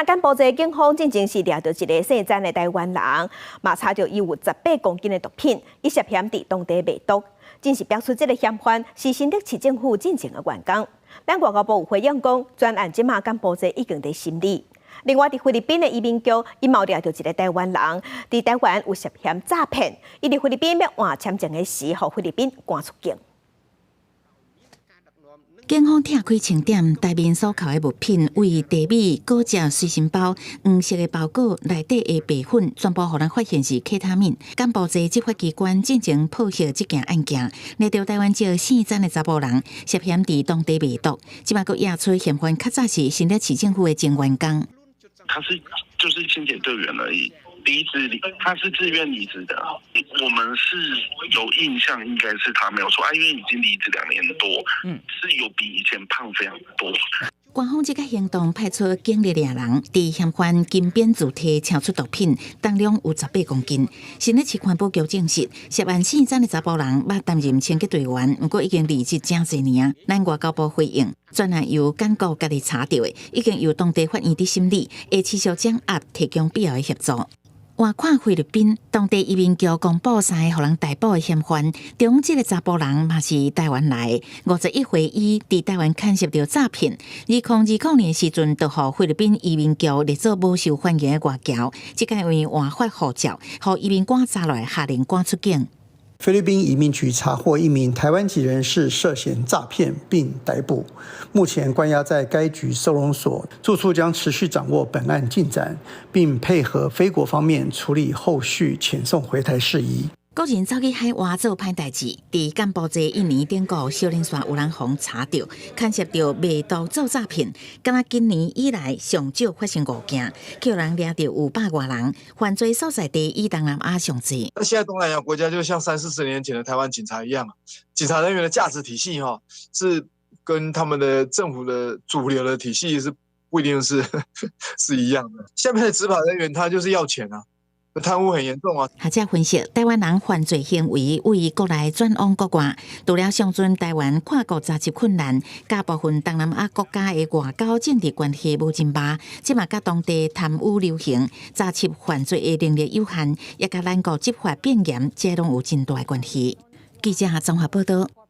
那柬埔寨警方進前是掠著一個姓詹的台灣人，嘛查著伊有18公斤的毒品，伊涉嫌佇當地賣毒。真是表出這個嫌犯是新竹市政府進前的員工。咱外交部有回應講，專案這馬柬埔寨已經佇審理。另外，佇菲律賓的移民局，伊嘛掠著一個台灣人，佇台灣有涉嫌詐騙，伊佇菲律賓欲換簽證的時，予菲律賓趕出境。警方拆開清點台面所扣的物品，為茶米、果汁、隨身包、黃色的包裹內底的白粉，全部予人發現是 K 他命。柬埔寨執法機關進前破獲這件案件，掠著台灣籍姓詹的查埔人涉嫌佇當地賣毒，這擺閣驗出嫌犯較早是新竹市政府的前員工。他是就是清潔隊員而已。離職，他是自願離職的。我們是有印象，應該是他沒有錯啊，因為已經離職2年多，是有比以前胖非常多。官方這個行動派出警力掠人，佇嫌犯金邊住體查出毒品，重量有18公斤。新竹市環保局證實，涉案姓詹的查埔人捌擔任清潔隊員，毋過已經離職誠濟年。咱外交部回應，專案由柬國家己查著的，已經由當地法院佇審理，會持續掌握，提供必要的協助。換看菲律賓當地移民局公布三个予人逮捕的嫌犯，中這个查埔人嘛是台灣來的，51歲伊佇台灣牽涉著詐騙，2020年時陣就予菲律賓移民局列做無受歡迎的外僑，這擺因為換發護照，予移民官查來下令趕出境。菲律賓移民局查獲一名台灣籍人士涉嫌詐騙並逮捕，目前關押在該局收容所。住處將持續掌握本案進展，並配合菲國方面處理後續遣送回台事宜。個人走去海外做歹代誌，佇柬埔寨印尼頂個小連線有人予查著，牽涉著賣毒做詐騙。敢若今年以來上少發生五件，予人掠著有百外人，犯罪所在地以東南亞上濟。那現在東南亞國家就像三四十年前的台灣警察一樣，警察人員的價值體系哈，是跟他們的政府的主流的體系是不一定是一樣的。下面的執法人員他就是要錢啊。貪污很嚴重啊！學者分析，台灣人犯罪行為為國內轉往國外，除了上陣台灣跨國查緝困難，佮部分東南亞國家的外交政治關係無真捌，這嘛佮當地貪污流行，查緝犯罪的能力有限，也佮咱國執法變嚴，這攏有真大關係。記者綜合報道。